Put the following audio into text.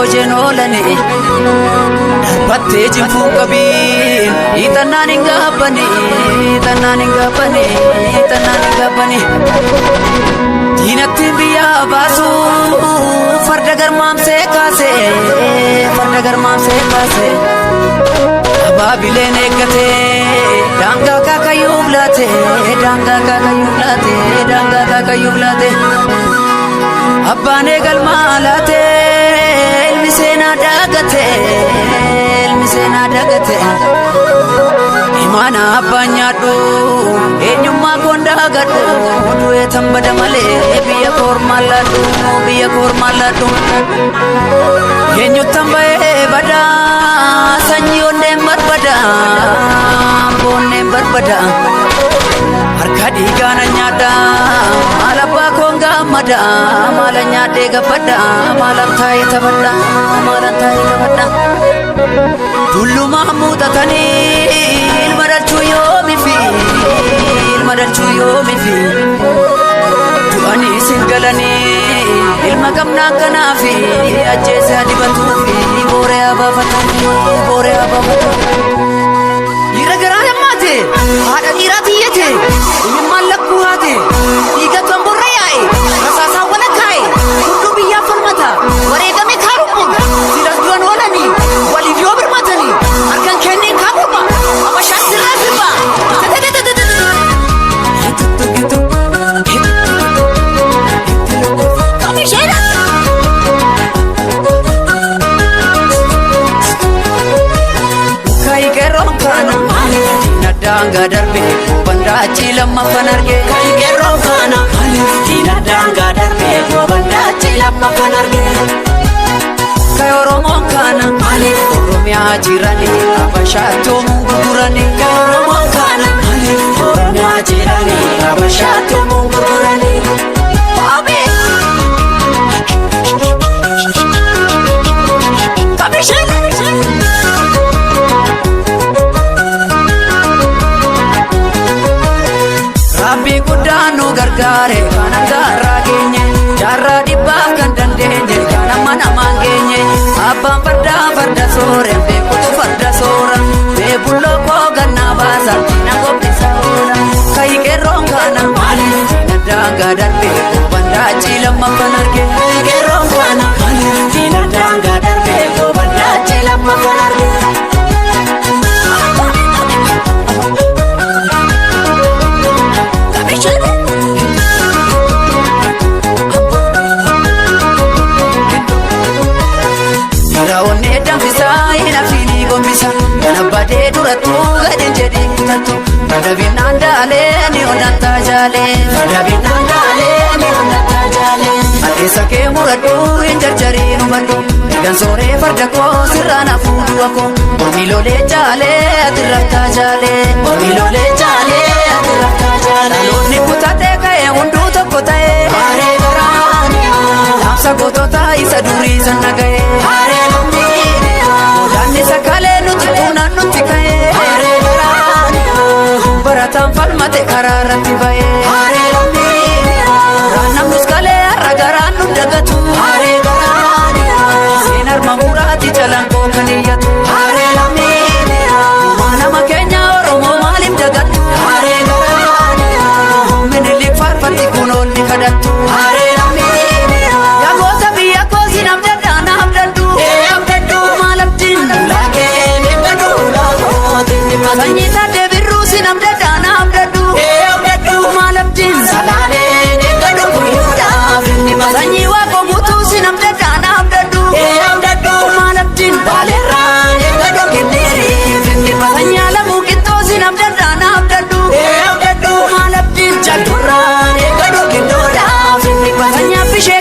boojeen oolani darbattee jinfuu qabiin hiixannaan hin gaabbani hiixannaan hin gaabbani hiixannaan hin gaabbani diinatti biyyaa baasu farda garmaamsee kaase farda garmaamsee kaase abaabileen eeggate daangaa kaakayyuuf laate daangaa kaakayyuuf laate daangaa kaakayyuuf laate abbaan eegalmaa laate ilmi seenaa daagate ilmi seenaa daagate imaana abbaan nyaadhu eenyummaa koon daagadhu du'ee tan bada malee biyya koormaan laadhu biyya koormaan laadhu eenyuttan ba'ee bada sanyii onneen barbada boonneen barbada harka dhiigaana nyaadha maal abbaa koon gaammada maalan nyaadhee gabbadha maalan taa'ee taphadha maalan taa'ee taphadha tullumaa muuxatanii ilma dhalchuu yoomifi ilma dhalchuu yoomifi du'anii sin galanii ilma qabnaa kanaafi ajjeese adibatuufi booree abaafatuufi booree abaafatuufi. Dhiira garaa hammaate haadha dhiiraa tiyyate imimmaan lakkuu haate dhiiga tamborra yaa'e rasaasaan walakkaa'e hunduu biyyaaf falmata wareegame kaarummuun silas du'an oolanii waliif yoo birmatanii harkan kenneen kaabuma abashaan sirraa sirba. Kaikeroon kana diina daangaa darbe bandaachi lammaffan arge. Kaikeroon kana diina daangaa darbe bandaachi lammaffan arge. Kai Oromoon kana Oromiyaa jirani Habashaatoomuun gurgurani. Kai Oromoon kana Oromiyaa jirani Habashaatoomuun gurgurani. Rabbi guddaan nu gargaare kan hangaarraa geenye jaarraa dhibbaa kan dandeenye kan amma namaan geenye abbaan fardaa farda soore beekutu farda soora beekulloo koo gannaa baasa diina qophisa oola kayi qeerroon kana diina daangaa darbe bandaachi lammaffan arge. Kaikeroon kana diina daangaa darbe bandaachi lammaffan arge. Dhiira onnee danfisaa hin hafiinii gombisa kana badee durattuu gadi hin jedhee kutattu badabinaan daalee ni onnataa jaalee. Badabinaan daalee ni onnataa jaalee. Adeessa kee muradhu hin jarjariin hubadhu eegan sooree farda koo sirraan hafuu du'a koo mormi lolee jaalee ati raftaa jaalee. Mormi lolee jaalee ati raftaa jaalee. Dhaloonni kutatee ka'ee hunduu tokko ta'ee Haree garaaniyaa dhaamsa gootota isa durii sana ga'ee. haree lammiiniyaa Godaanni sakalee nuti tuunaan nutti ka'ee haree garaaniyaa barataan falmate karaa irratti ba'ee. haree lammiiniyaa Garaan namnus kalee har'a garaan nu dagatu. haree garaaniyaa Seen harma muraati jalaan koo kan iyyatu. haree lammiiniyaa Nama keenya Oromoo maaliif dagattu? haree garaaniyaa Minilik faarfatti kun oolli kadhattu. haree lammiiniyaa Yaa goota biyya koo si nam dadhaa naaf dadhu. Ee abdadhu Maal abdiin? laakee miidhagdu laakootiin dhimmatu Sanyii taaddee birruu si nam dadhaa naaf dadhu. Ee abdadhu Maal abdiin? salaalee miidhagdu guyyuudhaaf hin dhimmatu Sanyii waaqoo guutuu si nam dadhaa naaf dadhu. Ee abdadhu Maal abdiin? baaleerraa miidhagdu kenneeriif hin dhimmatu Sanyii alamuu qixxoo si nam dadhaa naaf dadhu. Ee abdadhu Maal abdiin? jalturraa miidhagdu kennuudhaaf hin dhimmatu Sanyii abbishee